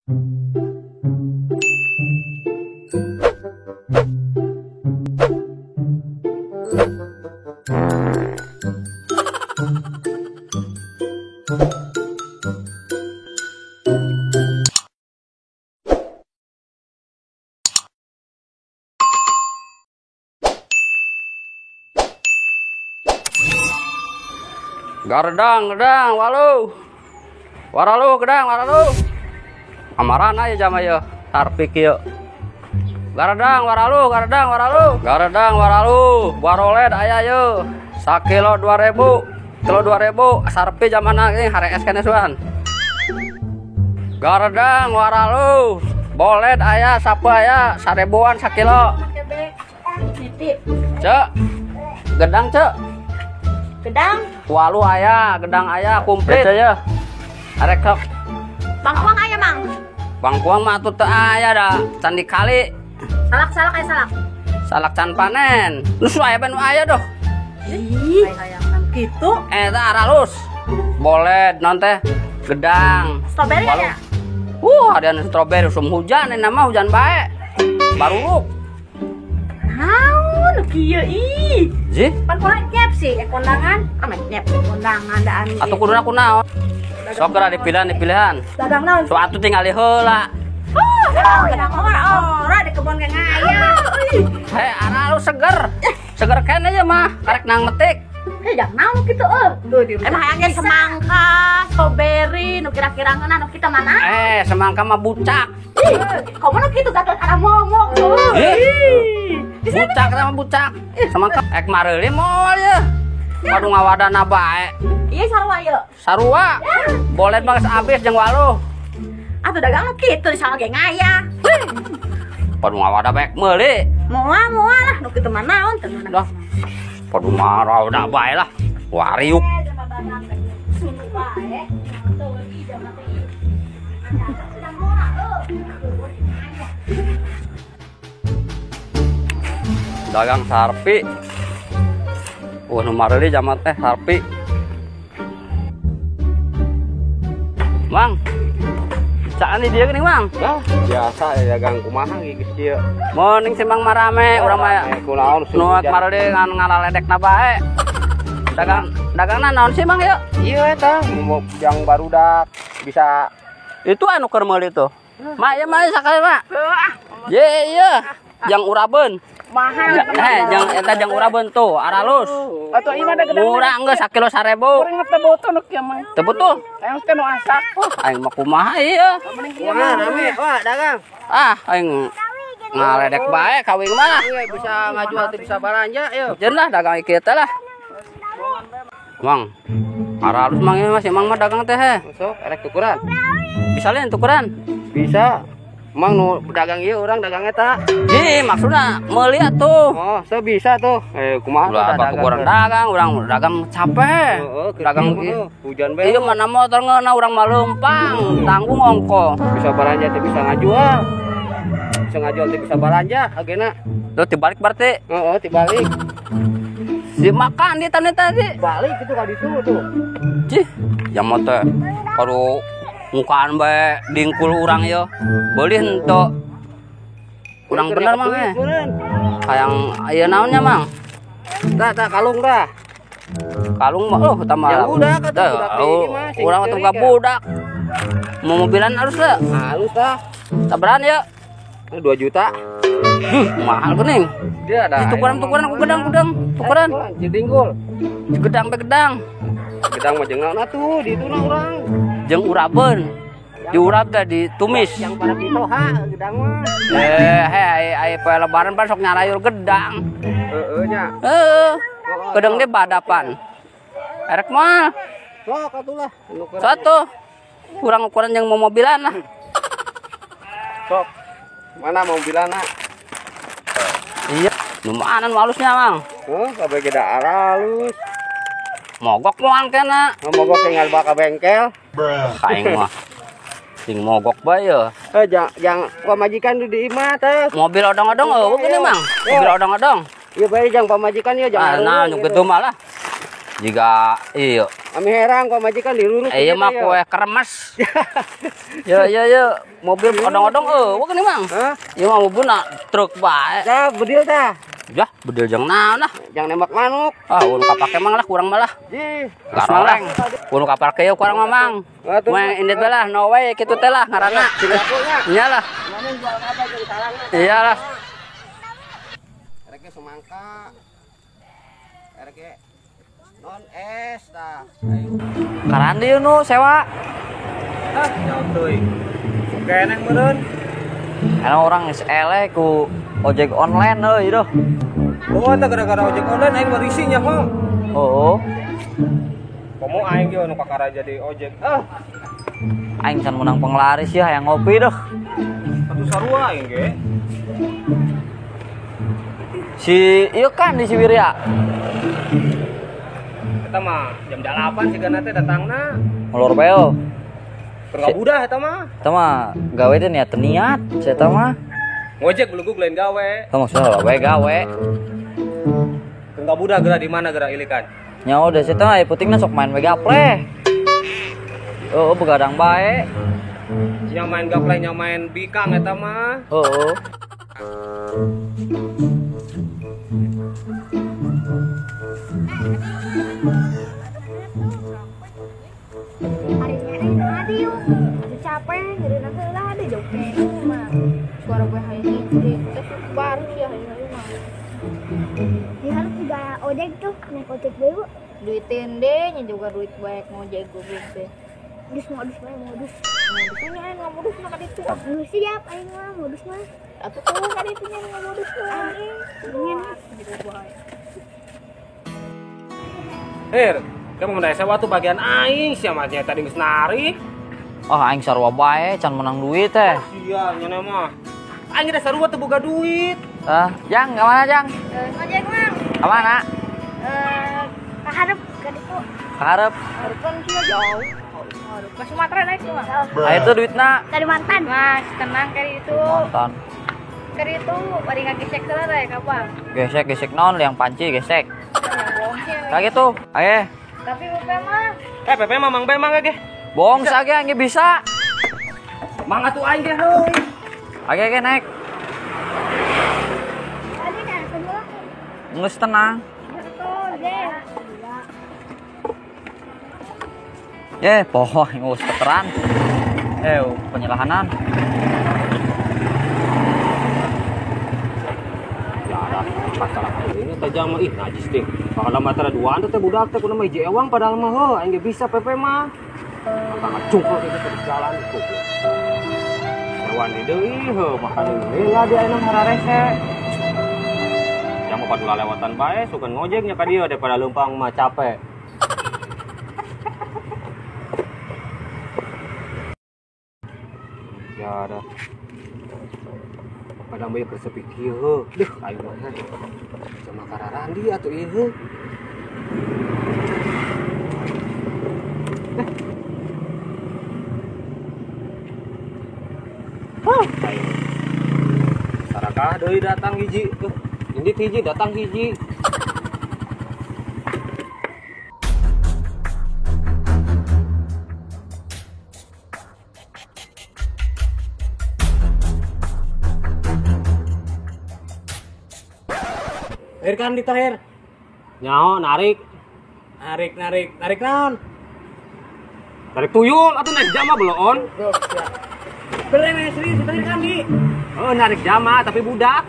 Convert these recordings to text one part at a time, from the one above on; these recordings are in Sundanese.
Gardang, gedang, walu. Waralu, gedang, waralu. Amaran aja jam ayo, tarpik yuk. Gardang, waralu, gardang, waralu. Gardang, waralu, waroled aya yo. Sakilo 2000, kilo 2000, sarpi zaman ini hari es kene suan. Gardang, waralu, boled aya, sapu aya, 1000-an sakilo. Cek, gedang cek. Gedang walu aya, gedang aya komplit aja. Arek sok. Bangkuang aya, Mang. Bangkuang mah atuh teu aya da, can dikali. Salak-salak aya salak. Salak can panen. Nu aya nu aya doh. Ih, hayang kitu. Eta aralus. Boled non teh gedang. Strawberry aya. Ada strawberry usum hujan ini mah hujan bae. Baruruk. Naon kieu ih. Jih? Pan kurang nyep sih, kondangan. Amet nyep kondangan daan. Atuh kuduna kunaon? Sok geura dipilihan. Dagang naon? So atuh tingali heula. Oh, gedang ora di kebon ge ngaya. Hei, arah lu seger. Seger kene aja mah, karek nang metik. Hei, jang naon kitu euy. Tuh di. Emang hayangnya semangka, strawberry, nu kira-kira ngeunah nu kita mana? Semangka mah bucak. Ih, komo nu kitu gatel kana momok tuh. Bucak sama bucak. Semangka ek mareuli moal ye. Waduh ngawadana bae. Iya sarua ye. Sarua. Boleh mah geus abis jeung waluh. Atuh dagang nu kitu di sana ge ngaya. Waduh ngawada bae meuli. Moal moal lah nu kitu mah naon teu. Waduh marah udah bae lah. Wariuk. Dagang sarpi. Nu mareuli jaman teh sarpi. Mang. Caan di dia geuning, Mang. Lah, biasa ya dagang kumaha geus kieu. Mun ning simpang marame urang mah kunaon nu mareuli ngan ngalaledekna bae. Dagang dagangna naon sih, Mang yeuh? Ieu eta jang barudak bisa itu anu keur meuli tuh. Mak ieu mah sakali, Mak. Ye ieu jang urabeun. Mahal. Jang eta jang urabeun tuh, aralus. Atuh ieu mah da gedang. Murah geus sakilo 1000. Kuring teh butuh nu kieu mah. Teu butuh. Aing teh nu asak. Aing mah kumaha ieu? Kumaha rame, wah dagang. Ah, aing ngaledek bae kawing mah. Bisa ngajual teh bisa balanja yeuh. Jeun lah dagang ieu teh lah. Mang, aralus mang ieu mah si Mang mah dagang teh heh. Sok erek tukuran. Bisa lain tukuran? Bisa. Mang nu dagang ieu urang dagang eta. Ih, maksudna meuli atuh. Oh, so bisa tuh. Kumaha tuh dagang? Urang dagang, urang dagang capek. Heeh, dagang ieu hujan bae. Ieu mana motor ngeunah urang mah leumpang, tanggung ongko. Bisa balanja teh bisa ngajual. Bisa ngajual teh bisa balanja agena. Tuh dibalik berarti. Heeh, dibalik. Si makan di tadi tadi. Balik itu ka ditu tuh. Cih, jam teh kudu mukaan bae dingkul urang ieu. Beuli henteu. Urang bener Mang eh. Hayang ieu naonnya Mang? Tah tah kalung dah. Kalung mah oh tah mah. Budak atuh budak mah. Urang atuh ka budak. Mau mobilan halus teh? Halus tah. Sabaran ya? 2 juta. Mahal geuning. Dia ada. Tukuran-tukuran ku gedang-gedang, tukuran. Jeung dinggul. Gedang be gedang. Gedang mah jeung naon atuh di dituna urang. Jeung urabeun. Diurap teh ditumis. Yang pada pitoha gedang mah. Hei ai poe lebaran pan sok nyarayur gedang. Heeh nya. Heeh. Gedang ge badapan. Erek mah. Sok atuh lah. Satu. Kurang ukuran yang mau mobilan lah. Sok. Mana mobilanna? Iya, lumayan halusnya, Mang. Oh, kabeh ge da halus. Mogok moal kena. Mogok tinggal baka bengkel. Aing mah. Sing mogok bae ya. Jang pamajikan di imah teh. Mobil odong-odong eueuh geuning, Mang. Mobil odong-odong. Iya bae jang pamajikan ieu jang. Nah, nu kitu mah lah. Jiga iya. Ami herang kok majikan diruruk. Ieu mah kue kremes. Yo yo yo, mobil odong-odong eueuh geuning Mang. Hah? Ieu mah mobilna truk bae. Tah bedil tah. Yah, bedil jeung naon lah. Jangan nembak manuk. Ah, ulun kapake mang lah kurang malah. Jih, garoreng. Ulun kapake yeuh kurang mah Mang. Mah indit bae lah, no way kitu teh lah ngaranna. Nya lah. Iyalah. Erek ge sumangka. Erek ge non es tah. Karandi nu sewa. Ah, jauh teuing. Keneh meureun. Ana orang geus eleh ku ojek online euy duh. Oh, eta gara-gara ojek online aing berisi nya mah. Oh. Komo aing ge nu kakara jadi ojek. Ah. Aing can menang penglaris ya hayang ngopi duh. Satu sarua aing ge. Si ieu kan di si Wirya. Eta mah jam 8 sigana teh datangna. Molor bae. Keur ngabudah eta mah. Eta mah gawe teh niat niat, eta mah. Ngojek beluguk lain gawe. Eta maksudna bae gawe. Keur ngabudah geura di mana geura ilikan? Nya udah eta mah putingna sok main we gaple. Oh, begadang bae. Nya main gaple nya main bikang eta mah. Heeh. Capek jadi nanti lah ada jauh kayaknya mah suara gue hari ini baru sih hari ini mah di harus juga ojek tuh naik ojek dulu duitin deh nya juga duit banyak ngojek gue deh modus modus banyak modus modusnya aing nggak modus mah itu lu siap aing mah modus mah atau tuh kan itu nya nggak modus mah ingin Her, kamu mendayak sewa tuh bagian aing siapa aja tadi geus narik. Oh, aing sarua bae can menang duit teh. Sia nya mah. Aing geus sarua teu boga duit. Ah, Jang, ka mana Jang? Ngojek, Mang. Ka mana? Ka hareup ka ditu. Ka hareup. Hareup kan kieu jauh. Hareup ka Sumatera naik tuh, Mang. Ah, itu duitna. Kalimantan. Mas, tenang ka ditu. Mantan. Ka ditu bari ngagesek heula rek kapan? Gesek-gesek naon liang panci gesek. Kayak gitu. Ayo. Tapi PP mah. PP mah Mang Be mang ge. Bohong sage aing bisa. Mang atuh aing ge heuy. Age ge naik. Geus tenang. Ye, poho geus keteran. Penyelahanan. Ini teh jam ih najis teh. Bakal mata duaan teh budak teh kudu mah hiji ewang padahal mah heuh aing ge bisa PP mah. Maka cungkul itu terus jalan goblok. Hewan di deui heuh makan deui lah di ayeuna hararese. Jam padula lewatan bae sugan ngojek nya ka dieu daripada leumpang mah capek. Ya dah. Padahal mah kersepi kieu heuh. Duh aing mah sama kararandi atuh ieu heuh. Sarakah deui datang hiji. Tuh, indit hiji datang hiji. Her kan ditahir. Nyaho narik. Narik narik narik naon? Tarik tuyul atuh naik jama beloon. Bener serius ditahir kan di. Oh, narik jama tapi budak.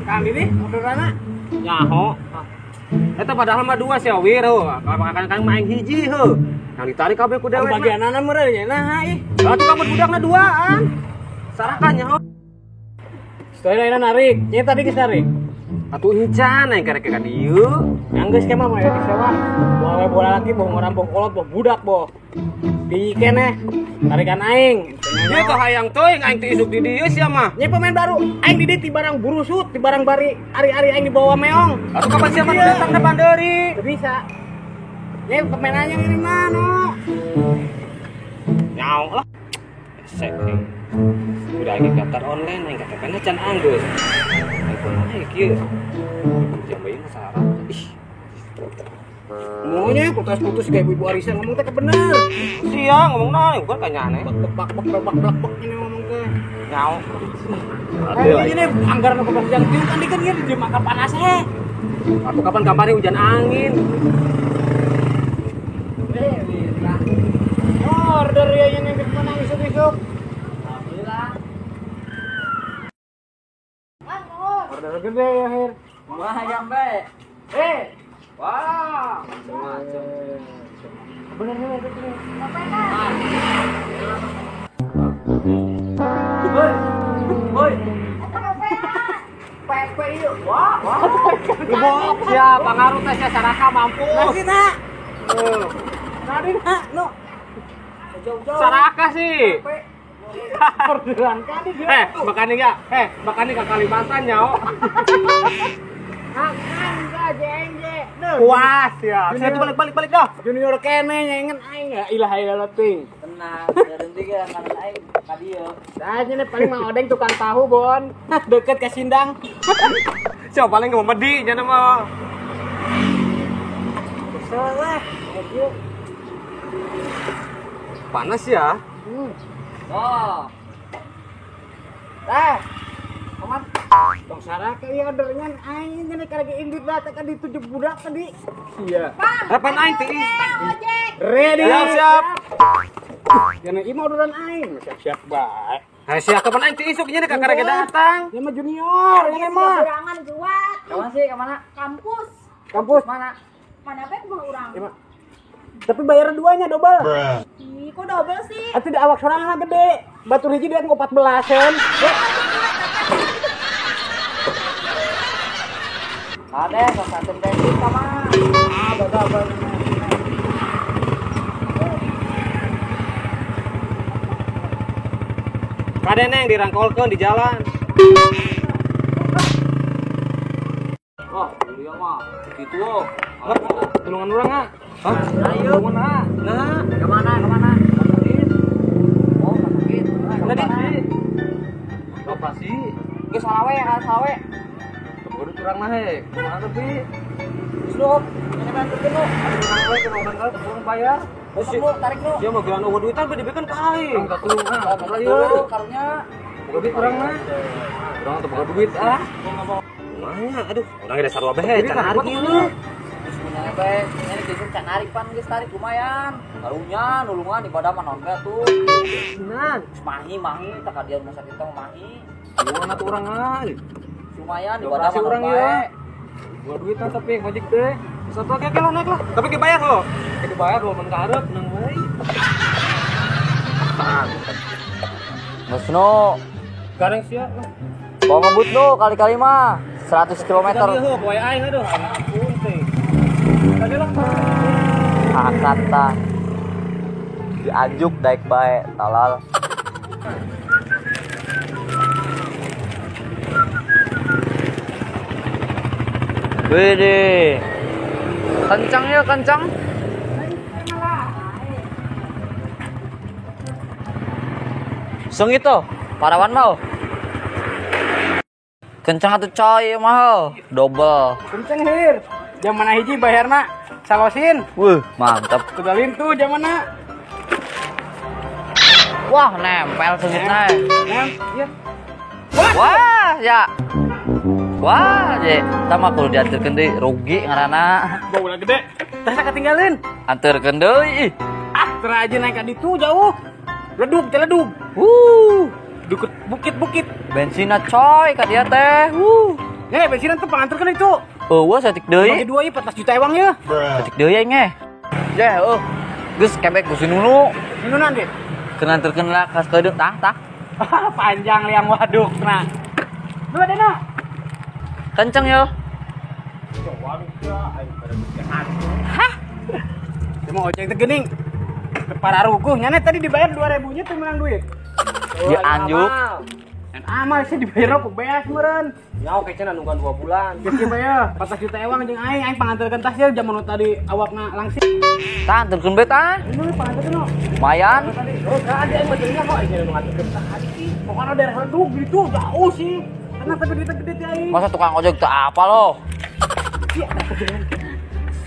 Kang ini motorana. Nyaho. Eta padahal mah dua sia wir heuh. Kadang-kadang main hiji heuh. Yang ditarik kabeh ku dewek. Bagianana meureun nya nah ih. Atuh kamu budakna duaan. Sarakan nyaho. Setelah narik, nya tadi geus narik. Atuh encan aing karek ka dieu. Anggeus ke mah moal disewa. Bola bola laki boh orang boh kolot boh budak boh. Di keneh tarikan aing. Ieu teh hayang teuing aing teh isuk di dieu sia mah. Nya pemain baru, aing di dieu ti barang burusut, ti barang bari ari-ari aing dibawa meong. Atuh kapan sia mah datang depan deuri? Teu bisa. Nya pemain anyar ini mah no. Nyaong lah. Esek aing. Udah aing daftar online aing KTP-na can anggeus. Aing kumaha kieu? Jam bae mah sarap. Ih. Ngomongnya putus-putus kayak ibu-ibu arisan ngomong teh bener. Sia ngomong naon bukan kayaknya aneh. Bak bak bak bak bak ini ngomong teh. Nyao. Ini anggaran apa jam 3 kan kan ieu di makan panas eh. Atau kapan kabarnya hujan angin. Order ya yang menang isuk-isuk. Alhamdulillah. Order gede ya, Hir. Kumaha jam bae? Wah, macam-macam. Bener nih itu. Woi. Woi. Pepe ieu. Wah, wah. Gebok sia pangaruh teh sia saraka mampus. Nasi nak. Nadi nak, no. Saraka sih. Orderan kali dia. Makanya enggak. Makanya ke Kalimantan nyao. Puas ya. Saya tuh balik dah. Junior kene nyengen aing ya ilah ilah ting. Tenang, berhenti ge ngaran aing ka dieu. Dah ini paling Mang Odeng tukang tahu, Bon. Deket ke Sindang. Siapa paling ke medi nya mah. Kesel lah. Panas ya. Oh. Teh. Kumaha? Tong saraka ieu ordernya aing ini lagi indit lah teh ditujuk budak tadi. Iya. Harapan aing teh. Ready. Siap. Jangan ieu mah orderan aing, siap-siap bae. Nah, siap kapan aing teh isuk nya ka karek datang. Ieu mah junior, ieu mah. Kurangan kuat. Kapan sih ka mana? Kampus. Kampus mana? Mana bae kumaha urang. Tapi bayar duanya double. Ih, kok double sih? Atuh di awak sorangan gede. Batur hiji duit 14-an. Ada satu bensin sama. Ah, double. Kade neng dirangkolkeun di jalan. Wah, dia mah gitu oh. Tulungan urang ah. Hah? Ayo. Tulungan ah. Nah, ke mana? Ke mana? Sakit. Oh, sakit. Mana di? Operasi. Geus salawe, salawe. Kudu curang mah he. Kumaha tapi? Geus lu, ini bantukeun lu. Urang we kena urang ka urang bayar. Terus lu tarik lu. Dia mah geura eueuh duitan dibikeun ka aing. Ka tulung ah. Ieu karunya. Boga duit urang mah. Urang teu boga duit ah. Kumaha aduh, urang geus sarua bae can narik ieu. Geus punya bae, ini geus can narik pan geus tarik lumayan. Karunya nulungan ibadah mah naon bae tuh. Sinan. Mahi tak ka dia rumah sakit teh mahi. Tulungan atuh urang ah. Lumayan ibadah mah urang bae. Boga duit tapi ngojek teh. Satu oke lah naik lah. Tapi kebayar lo. Kebayar lo men karep nang wae. Mas No. Gareng sia. Bawa ngebut no kali-kali mah 100 km. Tadi poe aing aduh ampun teh. Tadi lah. Angkat tah. Dianjuk daek bae talal. Wede. Kencang ya, kencang. Sung itu, parawan mau. Kencang atuh coy mahal, double. Kencang hir. Jamana hiji bayarna salosin. Wuh, mantap. Tegalin tuh jamana. Wah, nempel sengitna. Nem, iya. Wah, ya. Wah, je, tama kudu dianterkeun deui, rugi ngaranna. Bawa gede. Tasna ketinggalin. Anterkeun deui. Ah, teraja naik ka ditu jauh. Ledug, teh ledug. Dukut bukit-bukit. Bensinna coy ka dia teh. Bensinan tuh panganterkeun itu. Eueuh saeutik deui. Bagi dua ieu 14 juta ewang ye. Saeutik deui aing eh. Jeh, eueuh. Geus kebek ku si Nunu. Nunu nanti. Keun anterkeun lah ka sakedeung tah tah. Panjang liang waduk nah. Dua dena. Kenceng yo. Hah? Cuma ojek teh geuning. Para ruguh nyane tadi dibayar 2000 nya tuh menang duit. Dia anjuk. Dan amal sih dibayar ku beas meureun. Ya oke cenah nungguan 2 bulan. Geus kieu bae 14 juta ewang jeung aing, aing panganterkeun tas ieu jaman tadi awakna langsing. Tah anterkeun bae tah. Ini panganterkeun no. Lumayan. Oh, ka adi aing mah teuing kok aing nu nganterkeun tah adi. Pokona daerah ledug gitu jauh sih. Karena tapi duitnya gede teh aing. Masa tukang ojek teu apa lo? Iya.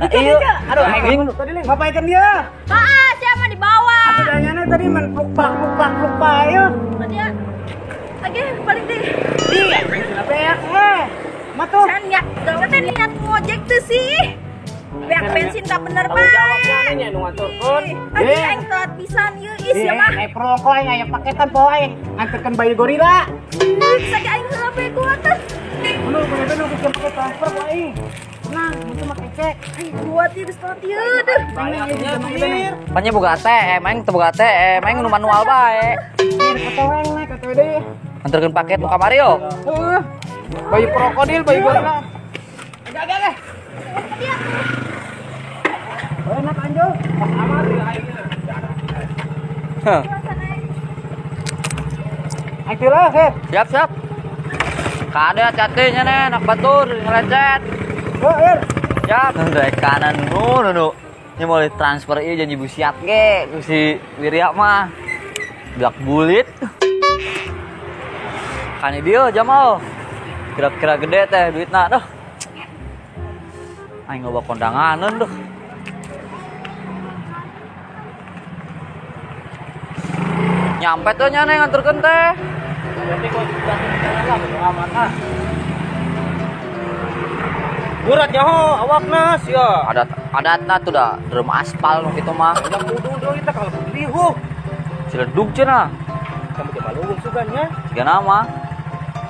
Iya. Aduh, aing tadi leng bapaekeun dia. Heeh, siapa di bawah? Atuh danyana tadi man pluk-plak ayo. Dia. Lagi balik deh. Iya, beak eh. Matuh. Can niat, teh niat ngojek tuh sih. Beak bensin tak bener bae. Jawabnya nya nu nganturkeun. Aduh, aing telat pisan ieu is ya mah. Naik perokok aing aya paketan poe aing nganterkeun bayi gorila. Saja aing heula bae gua teh. Nu nu bisa pakai transfer ku aing. Tenang, itu mah kecek. Aing kuat ieu geus telat ieu deuh. Panya boga ATM, aing teu boga ATM, aing nu manual bae. Atau aing naik atau deui. Nganterkeun paket nu kamari yo. Heeh. Bayi krokodil, bayi gorila. Agak-agak. Enak anjo. Pas amat ya aingnya. Heh. Aing teu lah, Siap, siap. Kade hati-hati nya nih, anak batur ngelecet. Oh, siap. Dari kanan nu nu. Nya mau transfer ieu janji busiat ge ku si Wirya mah. Belak bulit. Kan dia Jamal. Kira-kira gede teh duitna duh. Aing loba kondanganeun duh. Nyampe tuh nya neng nganterkeun teh. Berarti kok jalan lah bodo amat ah. Berat nyaho awakna sia. Adat adatna tuh dah drum aspal nu kitu mah. Yang kudu deui teh kalau lihuh. Ciledug cenah. Kamu teh balung sugan nya. Siga nama.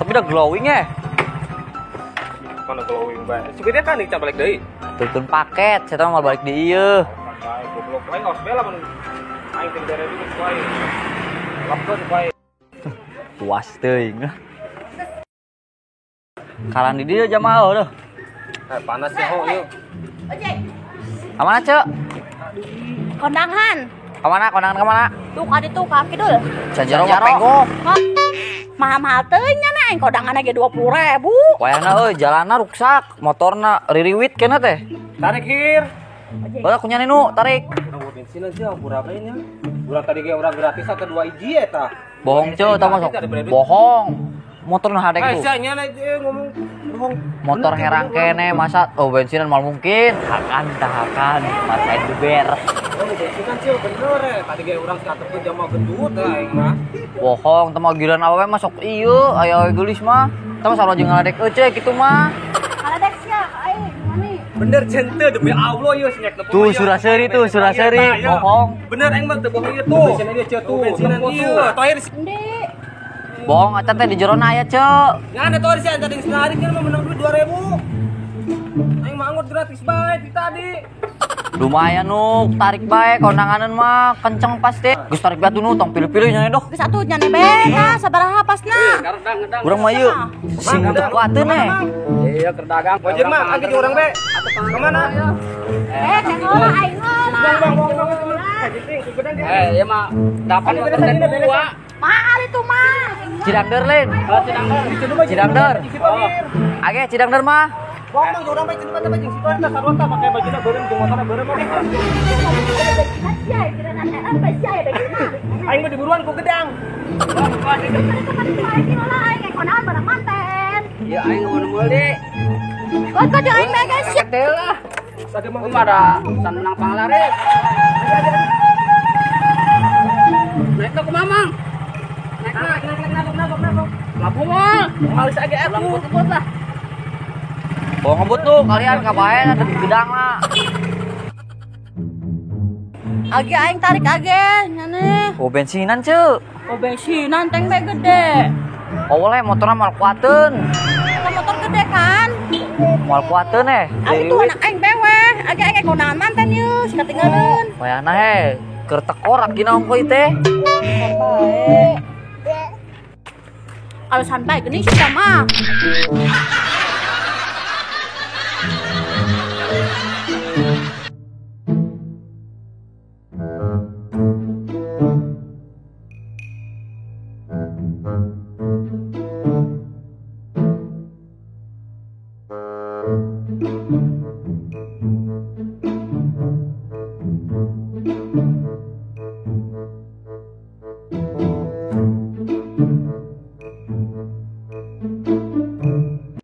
Tapi dah glowing eh. Mana glowing bae. Supirnya kan can balik deui. Turun paket, saya mah balik di ieu. Bae goblok aing aos bela mun aing teh dere duit ku aing. Lapkeun ku aing. Puas teuing. Karan di dieu Jamal deuh. Panas ya ho ieu. Ojek. Ka mana, Cek? Kondangan. Ka mana? Kondangan ka mana? Tuh ka ditu ka kidul. Canjaro mah pengok. Mahal-mahal teuing nya aing kondangan ge 20.000. Wayahna euy jalanna ruksak, motorna ririwit kena teh. Tarik hir. Bae ku nyane nu tarik. Urang bensin aja berapa ini? Urang tadi ge urang gratis atau 2 hiji eta. Bohong ceu, tau masuk. Bohong. Motor nu hadek tuh. Ngomong bohong. Motor herang kene masa oh bensinan mal mungkin. Hakan tahakan masain beber. Oh bensinan ceu bener eh. Tadi ge urang saterkeun jam gendut aing mah. Bohong, teu mah giliran awewe mah sok ieu aya awewe geulis mah. Teu mah sarua jeung ngaledek euceu kitu mah. Ngaledek sia aing mani. Bener cente demi Allah ieu sinyek teu. Tuh suraseri tuh suraseri bohong. Bener aing mah teu bohong ieu tuh. Bensinan ieu ceu tuh. Bensinan ieu. Toir endi. Bohong eta teh di jerona aya ceu. Nya ada toir sia tadi narik nya mah menang duit 2000. Aing mah anggot gratis bae ti tadi. Lumayan nu tarik bae kondanganeun mah kenceng pasti. Geus tarik bae nu tong pilih-pilih nya doh. Geus atuh nya be nah sabaraha pasna. Urang mah ieu sing teu kuateun eh. Iya keur dagang. Wajib mah angkat urang be. Ka mana? Eh cengola aing ngolah. Eh ieu mah dapat motor dua. Mahal itu mah. Cidangder lain. Oh, Cidangder. Cidangder. Age Cidangder mah. Bohong urang bae cenah teh jeung si Tor teh sarua tah make bajuna beureum jeung motorna beureum. Aing mah diburuan ku gedang. Iya aing mau meuli. Kok kok aing mah guys. Teh lah. Mah ada urusan menang panglaris. Naik ke Mamang. Naik naik naik naik naik naik. Labu mah. Malis age aku. Ngebut lah. Bawa ngebut tuh kalian kabaen ada di gedang lah. Age aing tarik age nyane. Oh bensinan ceu. Oh bensinan tank bae gede. Oh boleh motornya mal kuateun. Motor gede kan? Mal kuateun eh. Aku tuh anak aing bewe. Age aing kondangan manten yeuh, si katinggalin. Wayahna he, keur tekorak gina ongko teh. Bae. Alasan bae geuning sih mah.